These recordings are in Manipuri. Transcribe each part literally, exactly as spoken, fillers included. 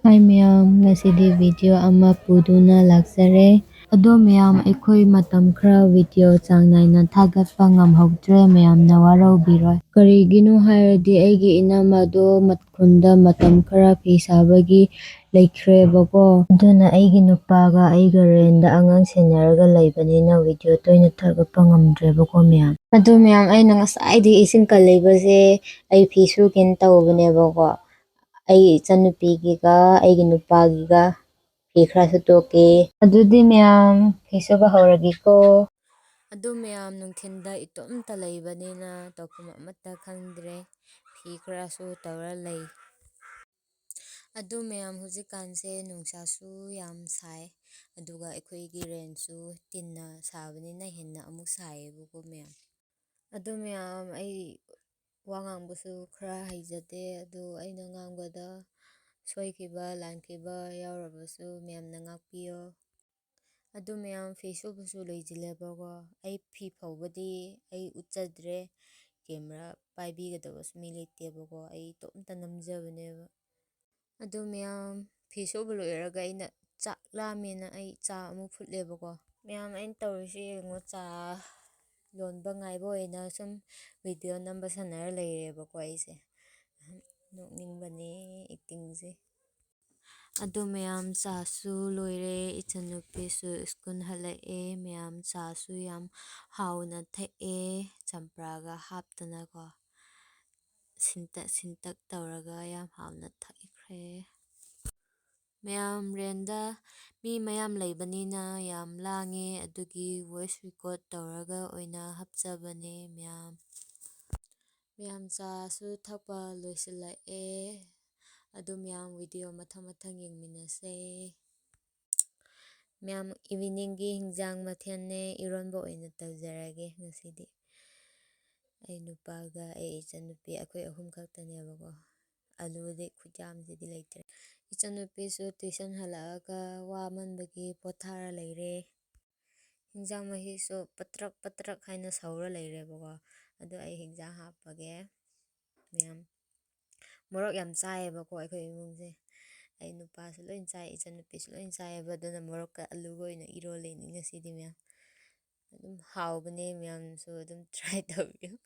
ꯍꯥꯏ ꯃꯌꯥꯝ, ꯉꯁꯤꯗꯤ ꯚꯤꯗꯤꯑꯣ ꯑꯃ ꯄꯨꯗꯨꯅ ꯂꯥꯛꯆꯔꯦ꯫ ꯑꯗꯣ ꯃꯌꯥꯝ, ꯑꯩꯈꯣꯏ ꯃꯇꯝ ꯈꯔ ꯚꯤꯗꯤꯑꯣ ꯆꯥꯡ ꯅꯥꯏꯅ ꯊꯥꯒꯠꯄ ꯉꯝꯍꯧꯗ꯭ꯔꯦ, ꯃꯌꯥꯝꯅ ꯋꯥꯔꯧꯕꯤꯔꯣꯏ꯫ ꯀꯔꯤꯒꯤꯅꯣ ꯍꯥꯏꯔꯗꯤ ꯑꯩꯒꯤ ꯏꯅꯝꯃꯗꯣ ꯃꯠ-, ꯈꯨꯟꯗ ꯃꯇꯝ ꯈꯔ ꯐꯤ ꯁꯥꯕꯒꯤ ꯂꯩꯈ꯭ꯔꯦꯕꯀꯣ꯫ ꯑꯗꯨꯅ ꯑꯩꯒꯤ ꯅꯨꯄꯥꯒ ꯑꯩꯒ ꯔꯦꯟꯗ ꯑꯉꯥꯡ ꯁꯦꯟꯅꯔꯒ ꯂꯩꯕꯅꯤꯅ ꯚꯤꯗꯤꯑꯣ ꯇꯣꯏꯅ ꯊꯥꯒꯠꯄ ꯉꯝꯗ꯭ꯔꯦꯕꯀꯣ ꯃꯌꯥꯝ꯫ ꯑꯗꯣ ꯃꯌꯥꯝ, ꯑꯩꯅ ꯉꯁꯥꯏꯗꯤ ꯏꯁꯤꯡ ꯀꯜꯂꯤꯕꯁꯦ ꯑꯩ ꯐꯤ ꯁꯨꯒꯦꯅ ꯇꯧꯕꯅꯦꯕꯀꯣ꯫ ꯑꯩ ꯏꯆꯟꯅꯨꯄꯤꯒꯤꯒ ꯑꯩꯒꯤ ꯅꯨꯄꯥꯒꯤꯒ ꯐꯤ ꯈꯔ ꯁꯨꯗꯣꯛꯀꯦ꯫ ꯑꯗꯨꯗꯤ ꯃꯌꯥꯝ, ꯐꯤ ꯁꯨꯕ ꯍꯧꯔꯒꯦꯀꯣ꯫ ꯑꯗꯨ ꯃꯌꯥꯝ, ꯅꯨꯡꯊꯤꯟꯗ ꯏꯇꯣꯝꯇ ꯂꯩꯕꯅꯤꯅ ꯇꯧꯐꯝ ꯑꯃꯠꯇ ꯈꯪꯗ꯭ꯔꯦ꯫ ꯐꯤ ꯈꯔꯁꯨ ꯇꯧꯔ ꯂꯩ꯫ ꯑꯗꯨ ꯃꯌꯥꯝ, ꯍꯧꯖꯤꯛꯀꯥꯟꯁꯦ ꯅꯨꯡꯁꯥꯁꯨ ꯌꯥꯝ ꯁꯥꯏ, ꯑꯗꯨꯒ ꯑꯩꯈꯣꯏꯒꯤ ꯔꯦꯟꯁꯨ ꯇꯤꯟꯅ ꯁꯥꯕꯅꯤꯅ ꯍꯦꯟꯅ ꯑꯃꯨꯛ ꯁꯥꯏꯌꯦꯕꯀꯣ ꯃꯌꯥꯝ꯫ ꯑꯗꯨ ꯃꯌꯥꯝ, ꯑꯩ ꯋꯥ ꯉꯥꯡꯕꯁꯨ ꯈꯔ ꯍꯩꯖꯗꯦ, ꯑꯗꯨ ꯑꯩꯅ ꯉꯥꯡꯕꯗ ꯁꯣꯏꯈꯤꯕ ꯂꯥꯟꯈꯤꯕ ꯌꯥꯎꯔꯕꯁꯨ ꯃꯌꯥꯝꯅ ꯉꯥꯛꯄꯤꯌꯣ꯫ ꯑꯗꯨ ꯃꯌꯥꯝ, ꯐꯤ ꯁꯨꯕꯁꯨ ꯂꯣꯏꯁꯤꯜꯂꯦꯕꯀꯣ꯫ ꯑꯩ ꯐꯤ ꯐꯧꯕꯗꯤ ꯑꯩ ꯎꯠꯆꯗ꯭ꯔꯦ, ꯀꯦꯃꯦꯔꯥ ꯄꯥꯏꯕꯤꯒꯗꯕꯁꯨ ꯃꯤ ꯂꯩꯇꯦꯕꯀꯣ, ꯑꯩ ꯏꯇꯣꯝꯇ ꯅꯝꯖꯕꯅꯦꯕ꯫ ꯑꯗꯨ ꯃꯌꯥꯝ, ꯐꯤ ꯁꯨꯕ ꯂꯣꯏꯔꯒ ꯑꯩꯅ ꯆꯥꯛ ꯂꯥꯝꯃꯦꯅ ꯑꯩ ꯆꯥ ꯑꯃꯨꯛ ꯐꯨꯠꯂꯦꯕꯀꯣ꯫ ꯃꯌꯥꯝ, ꯑꯩꯅ ꯇꯧꯔꯤꯁꯦ ꯌꯦꯡꯉꯣ, ꯆꯥ ꯂꯣꯟꯕ ꯉꯥꯏꯕ ꯑꯣꯏꯅ ꯁꯨꯝ ꯚꯤꯗꯤꯑꯣ ꯅꯝꯕ ꯁꯥꯟꯅꯔ ꯂꯩꯔꯦꯕꯀꯣ ꯑꯩꯁꯦ꯫ ꯅꯣꯛꯅꯤꯡꯕꯅꯦ ꯑꯦꯛꯇꯤꯡꯁꯦ꯫ ꯑꯗꯨ ꯃꯌꯥꯝ, ꯆꯥꯁꯨ ꯂꯣꯏꯔꯦ, ꯏꯆꯟꯅꯨꯄꯤꯁꯨ ꯁ꯭ꯀꯨꯜ ꯍꯜꯂꯛꯑꯦ꯫ ꯃꯌꯥꯝ, ꯆꯥꯁꯨ ꯌꯥꯝ ꯍꯥꯎꯅ ꯊꯛꯑꯦ, ꯆꯝꯄ꯭ꯔꯥꯒ ꯍꯥꯞꯇꯅꯀꯣ꯫ ꯁꯤꯟꯇꯛ ꯁꯤꯟꯇꯛ ꯇꯧꯔꯒ ꯌꯥꯝ ꯍꯥꯎꯅ ꯊꯛꯈ꯭ꯔꯦ꯫ ꯃꯌꯥꯝ, ꯔꯦꯟꯗ ꯃꯤ ꯃꯌꯥꯝ ꯂꯩꯕꯅꯤꯅ ꯌꯥꯝ ꯂꯥꯡꯉꯦ, ꯑꯗꯨꯒꯤ ꯚꯣꯏꯁ ꯔꯦꯀꯣꯔꯠ ꯇꯧꯔꯒ ꯑꯣꯏꯅ ꯍꯥꯞꯆꯕꯅꯦ ꯃꯌꯥꯝ꯫ ꯃꯌꯥꯝ, ꯆꯥꯁꯨ ꯊꯛꯄ ꯂꯣꯏꯁꯤꯜꯂꯛꯑꯦ꯫ ꯑꯗꯨ ꯃꯌꯥꯝ, ꯚꯤꯗꯤꯑꯣ ꯃꯊꯪ ꯃꯊꯪ ꯌꯦꯡꯃꯤꯟꯅꯁꯦ꯫ ꯃꯌꯥꯝ, ꯏꯚꯤꯅꯤꯡꯒꯤ ꯍꯤꯟꯖꯥꯡ ꯃꯊꯦꯜꯅꯦ, ꯏꯔꯣꯟꯕ ꯑꯣꯏꯅ ꯇꯧꯖꯔꯒꯦ ꯉꯁꯤꯗꯤ꯫ ꯑꯩ ꯅꯨꯄꯥꯒ ꯑꯩ ꯏꯆꯟꯅꯨꯄꯤ, ꯑꯩꯈꯣꯏ ꯑꯍꯨꯝ ꯈꯛꯇꯅꯦꯕꯀꯣ꯫ ꯑꯂꯨꯗꯤ ꯈꯨꯌꯥꯝꯁꯤꯗꯤ ꯂꯩꯇ꯭ꯔꯦ꯫ ꯏꯆꯟꯅꯨꯄꯤꯁꯨ ꯇ꯭ꯌꯨꯁꯟ ꯍꯜꯂꯛꯑꯒ ꯋꯥꯃꯟꯕꯒꯤ ꯄꯣꯊꯥꯔ ꯂꯩꯔꯦ꯫ ꯍꯤꯟꯖꯥꯡ ꯃꯍꯤꯁꯨ ꯄꯠꯇ꯭ꯔꯛ ꯄꯠꯇ꯭ꯔꯛ ꯍꯥꯏꯅ ꯁꯧꯔ ꯂꯩꯔꯦꯕꯀꯣ꯫ ꯑꯗꯣ ꯑꯩ ꯍꯤꯟꯖꯥꯡ ꯍꯥꯞꯄꯒꯦ꯫ ꯃꯌꯥꯝ, ꯃꯣꯔꯣꯛ ꯌꯥꯝ ꯆꯥꯏꯌꯦꯕꯀꯣ ꯑꯩꯈꯣꯏ ꯏꯃꯨꯡꯁꯦ꯫ ꯑꯩ ꯂꯣꯏ ꯆꯥꯏ, ꯏꯆꯟꯅꯨꯄꯤꯁꯨ ꯂꯣꯏ ꯆꯥꯏꯌꯦꯕ꯫ ꯑꯗꯨꯅ ꯃꯣꯔꯣꯛꯀ ꯑꯂꯨꯒ ꯑꯣꯏꯅ ꯏꯔꯣꯜꯂꯤꯅꯦ ꯉꯁꯤꯗꯤ ꯃꯌꯥꯝ꯫ ꯑꯗꯨꯝ ꯍꯥꯎꯕꯅꯦ, ꯃꯌꯥꯝꯁꯨ ꯑꯗꯨꯝ try ꯇꯧꯕꯤꯌꯨ꯫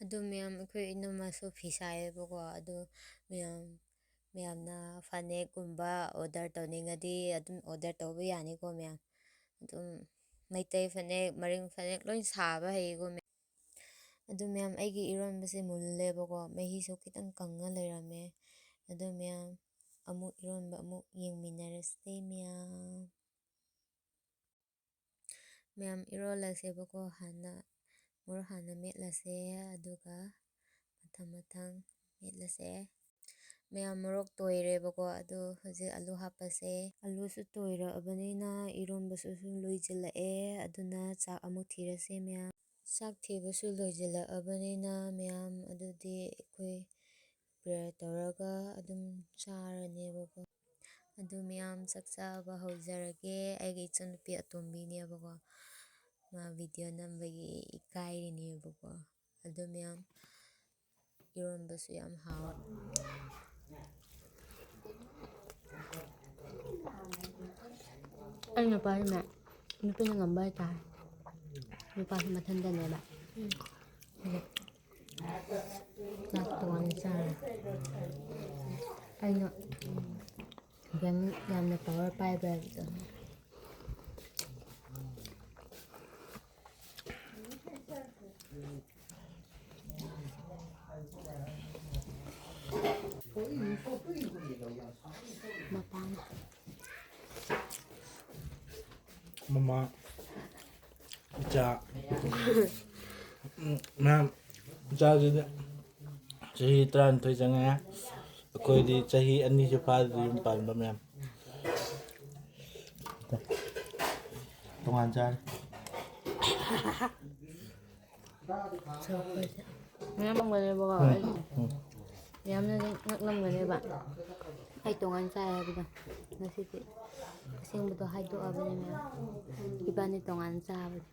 ꯑꯗꯣ ꯃꯌꯥꯝ, ꯑꯩꯈꯣꯏ ꯏꯅꯝꯃꯁꯨ ꯐꯤ ꯁꯥꯏꯌꯦꯕꯀꯣ꯫ ꯑꯗꯣ ꯃꯌꯥꯝ, ꯃꯌꯥꯝꯅ ꯐꯅꯦꯛꯀꯨꯝꯕ order ꯇꯧꯅꯤꯡꯉꯗꯤ ꯑꯗꯨꯝ order ꯇꯧꯕ ꯌꯥꯅꯤꯀꯣ ꯃꯌꯥꯝ꯫ ꯑꯗꯨꯝ ꯃꯩꯇꯩ ꯐꯅꯦꯛ, ꯃꯔꯤꯡ ꯐꯅꯦꯛ ꯂꯣꯏ ꯁꯥꯕ ꯍꯩꯌꯦꯀꯣ ꯃꯌꯥꯝ꯫ ꯑꯗꯨ ꯃꯌꯥꯝ, ꯑꯩꯒꯤ ꯏꯔꯣꯟꯕꯁꯦ ꯃꯨꯜꯂꯦꯕꯀꯣ, ꯃꯍꯤꯁꯨ ꯈꯤꯇꯪ ꯀꯪꯉ ꯂꯩꯔꯝꯃꯦ꯫ ꯑꯗꯨ ꯃꯌꯥꯝ, ꯑꯃꯨꯛ ꯏꯔꯣꯟꯕ ꯑꯃꯨꯛ ꯌꯦꯡꯃꯤꯟꯅꯔꯁꯦ ꯃꯌꯥꯝ꯫ ꯃꯌꯥꯝ, ꯏꯔꯣꯜꯂꯁꯦꯕꯀꯣ꯫ ꯍꯥꯟꯅ ꯃꯣꯔꯣꯛ ꯍꯥꯟꯅ ꯃꯦꯠꯂꯁꯦ, ꯑꯗꯨꯒ ꯃꯊꯪ ꯃꯊꯪ ꯃꯦꯠꯂꯁꯦ꯫ ꯃꯌꯥꯝ, ꯃꯣꯔꯣꯛ ꯇꯣꯏꯔꯦꯕꯀꯣ, ꯑꯗꯨ ꯍꯧꯖꯤꯛ ꯑꯂꯨ ꯍꯥꯞꯄꯁꯦ꯫ ꯑꯂꯨꯁꯨ ꯇꯣꯏꯔꯛꯑꯕꯅꯤꯅ ꯏꯔꯣꯝꯕꯁꯨ ꯁꯨꯝ ꯂꯣꯏꯁꯤꯜꯂꯛꯑꯦ, ꯑꯗꯨꯅ ꯆꯥꯛ ꯑꯃꯨꯛ ꯊꯤꯔꯁꯦ ꯃꯌꯥꯝ꯫ ꯆꯥꯛ ꯊꯤꯕꯁꯨ ꯂꯣꯏꯁꯤꯜꯂꯛꯑꯕꯅꯤꯅ ꯃꯌꯥꯝ, ꯑꯗꯨꯗꯤ ꯑꯩꯈꯣꯏ prayer ꯇꯧꯔꯒ ꯑꯗꯨꯝ ꯆꯥꯔꯅꯦꯕꯀꯣ꯫ ꯑꯗꯨ ꯃꯌꯥꯝ, ꯆꯥꯛ ꯆꯥꯕ ꯍꯧꯖꯔꯒꯦ꯫ ꯑꯩꯒꯤ ꯏꯆꯟꯅꯨꯄꯤ ꯑꯇꯣꯝꯕꯤꯅꯦꯕꯀꯣ, ꯃꯥ video ꯅꯝꯕꯒꯤ ꯏꯀꯥꯏꯔꯤꯅꯦꯕꯀꯣ꯫ ꯑꯗꯨ ꯃꯌꯥꯝ, ꯏꯔꯣꯟꯕꯁꯨ ꯌꯥꯝ ꯍꯥꯎꯋꯦ꯫ ꯑꯩ ꯅꯨꯄꯥꯁꯤꯅ ꯅꯨꯄꯤꯅ ꯉꯝꯕ ꯍꯥꯏꯇꯥꯔꯦ꯫ ꯅꯨꯄꯥꯁꯨ ꯃꯊꯟꯇꯅꯦꯕ꯫ ꯑꯗꯣ ꯆꯥꯛ ꯇꯣꯉꯥꯟꯅ ꯆꯥꯔꯦ꯫ ꯑꯩꯅ ꯌꯥꯝ, ꯌꯥꯝꯅ power ꯄꯥꯏꯕ ꯍꯥꯏꯕꯗꯣ꯫ ꯃꯄꯥꯅ꯫ ꯃꯃꯥ, ꯏꯆꯥ꯫ ꯎꯝ, ꯃꯌꯥꯝ, ꯏꯆꯥꯁꯤꯗꯤ ꯆꯍꯤ ꯇꯔꯥꯅꯤꯊꯣꯏ ꯆꯪꯉꯛꯑꯦ꯫ ꯑꯩꯈꯣꯏꯗꯤ ꯆꯍꯤ ꯑꯅꯤꯁꯨ ꯐꯥꯗ꯭ꯔꯤ ꯌꯨꯝ ꯄꯥꯟꯕ ꯃꯌꯥꯝ꯫ ꯇꯣꯉꯥꯟ ꯆꯥꯔꯦ꯫ ꯃꯌꯥꯝ ꯐꯪꯕꯅꯦꯕꯀꯣ, ꯑꯩ ꯌꯥꯝꯅꯗꯤ ꯉꯛꯂꯝꯒꯅꯦꯕ꯫ ꯑꯩ ꯇꯣꯉꯥꯟ ꯆꯥꯏ ꯍꯥꯏꯕꯗꯣ꯫ ꯉꯁꯤꯗꯤ ꯑꯁꯦꯡꯕꯗꯣ ꯍꯥꯏꯗꯣꯛꯑꯕꯅꯦ ꯃꯌꯥꯝ꯫ ꯏꯕꯥꯅꯤ ꯇꯣꯉꯥꯟ ꯆꯥꯕꯗꯤ꯫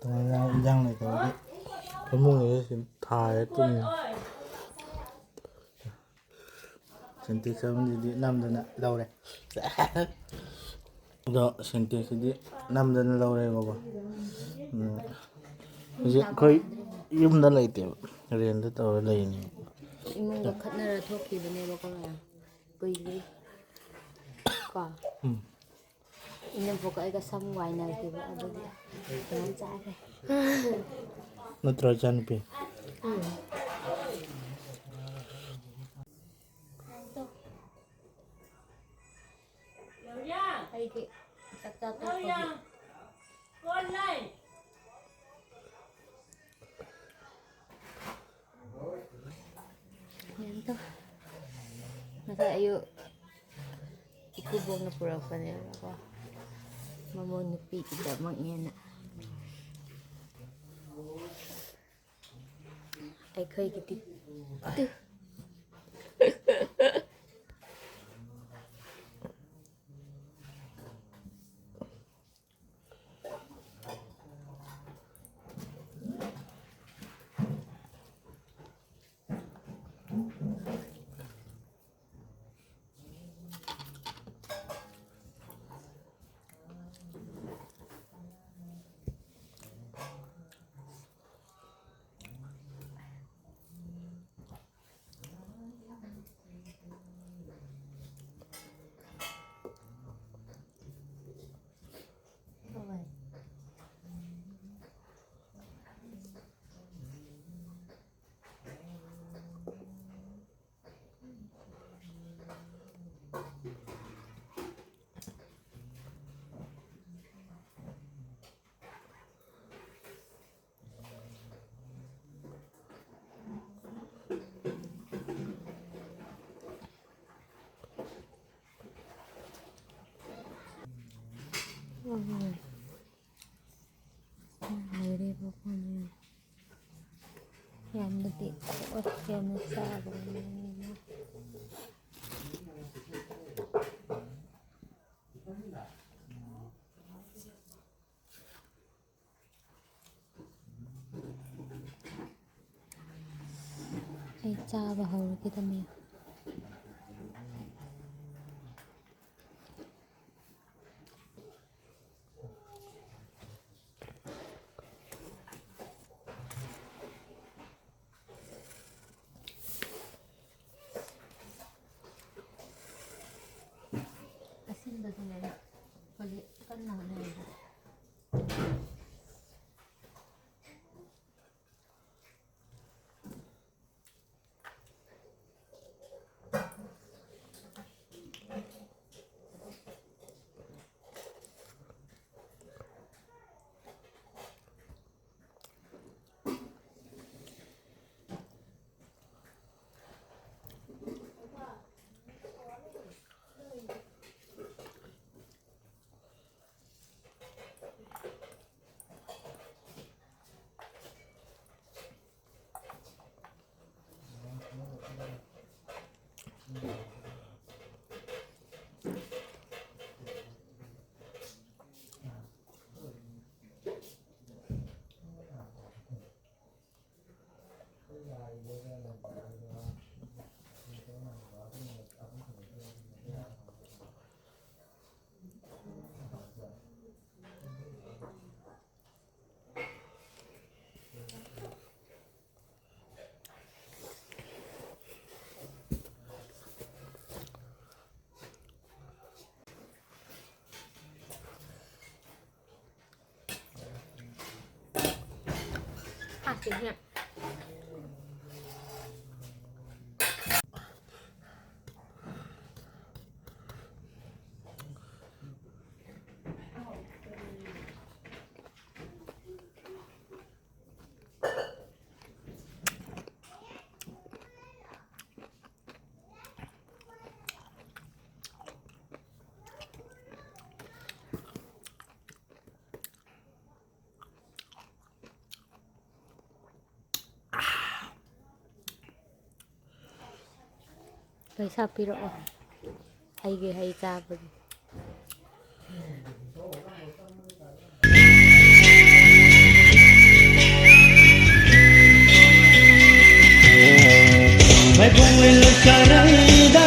ꯇꯣꯉꯥꯟꯅ ꯏꯟꯖꯥꯡ ꯂꯩꯇꯕꯒꯤ ꯐꯃꯨꯡꯗ ꯁꯨꯝ ꯊꯥꯔꯦ ꯇꯨꯝꯃꯤ꯫ ꯁꯦꯟꯇꯦꯛꯁ ꯑꯃꯗꯤ ꯅꯝꯗꯅ ꯂꯧꯔꯦ꯫ ꯑꯗꯣ ꯁꯦꯟꯇꯦꯛꯁꯁꯤꯗꯤ ꯅꯝꯗꯅ ꯂꯧꯔꯦꯕꯀꯣ꯫ ꯎꯝ, ꯍꯧꯖꯤꯛ ꯑꯩꯈꯣꯏ ꯌꯨꯝꯗ ꯂꯩꯇꯦꯕ, ꯔꯦꯟꯗ ꯇꯧꯔ ꯂꯩꯔꯤꯅꯦꯕ꯫ ꯏꯃꯨꯡꯒ ꯈꯠꯅꯔ ꯊꯣꯛꯈꯤꯕꯅꯦꯕꯀꯣ ꯃꯌꯥꯝ꯫ ꯀꯨꯏꯗ꯭ꯔꯤ꯫ ꯀꯣ? ꯎꯝ꯫ ꯏꯅꯦꯝꯕꯣꯛꯀ ꯑꯩꯒ ꯁꯝ ꯋꯥꯏꯅꯈꯤꯕ ꯑꯗꯨꯒꯤ ꯀꯩꯅꯣꯝ ꯆꯥꯈ꯭ꯔꯦ꯫ ꯅꯠꯇ꯭ꯔꯣ, ꯏꯆꯥꯅꯨꯄꯤ? ꯎꯝ꯫ ꯑꯩꯗꯤ ꯆꯥꯛ ꯆꯥ ꯇꯣꯛꯄꯒꯤ ꯃꯌꯥꯝ ꯇꯧ-, ꯉꯁꯥꯏ ꯑꯌꯨꯛ ꯏꯀꯨꯕꯣꯛꯅ ꯄꯨꯔꯛꯄꯅꯦꯕꯀꯣ, ꯃꯃꯧ ꯅꯨꯄꯤꯒꯤꯗꯃꯛꯅꯦꯅ꯫ ꯑꯩꯈꯣꯏꯒꯤꯗꯤ ꯂꯩꯔꯦꯕꯀꯣ꯫ ꯌꯥꯝꯅꯗꯤ ꯑꯣꯠ ꯌꯥꯝꯅ ꯆꯥꯕꯅꯤꯅ꯫ ꯑꯩ ꯆꯥꯕ ꯍꯧꯔꯒꯦ ꯇꯝꯃꯤꯌꯨ꯫ ꯁꯤꯁꯦ꯫ ꯄꯩꯁꯥ ꯄꯤꯔꯛꯑꯣ꯫ ꯍꯩꯒꯤ ꯍꯩ ꯆꯥꯕꯒꯤ꯫ ꯃꯥꯏꯕꯣꯡ ꯂꯩꯂꯣꯡ ꯆꯥꯔꯩꯗ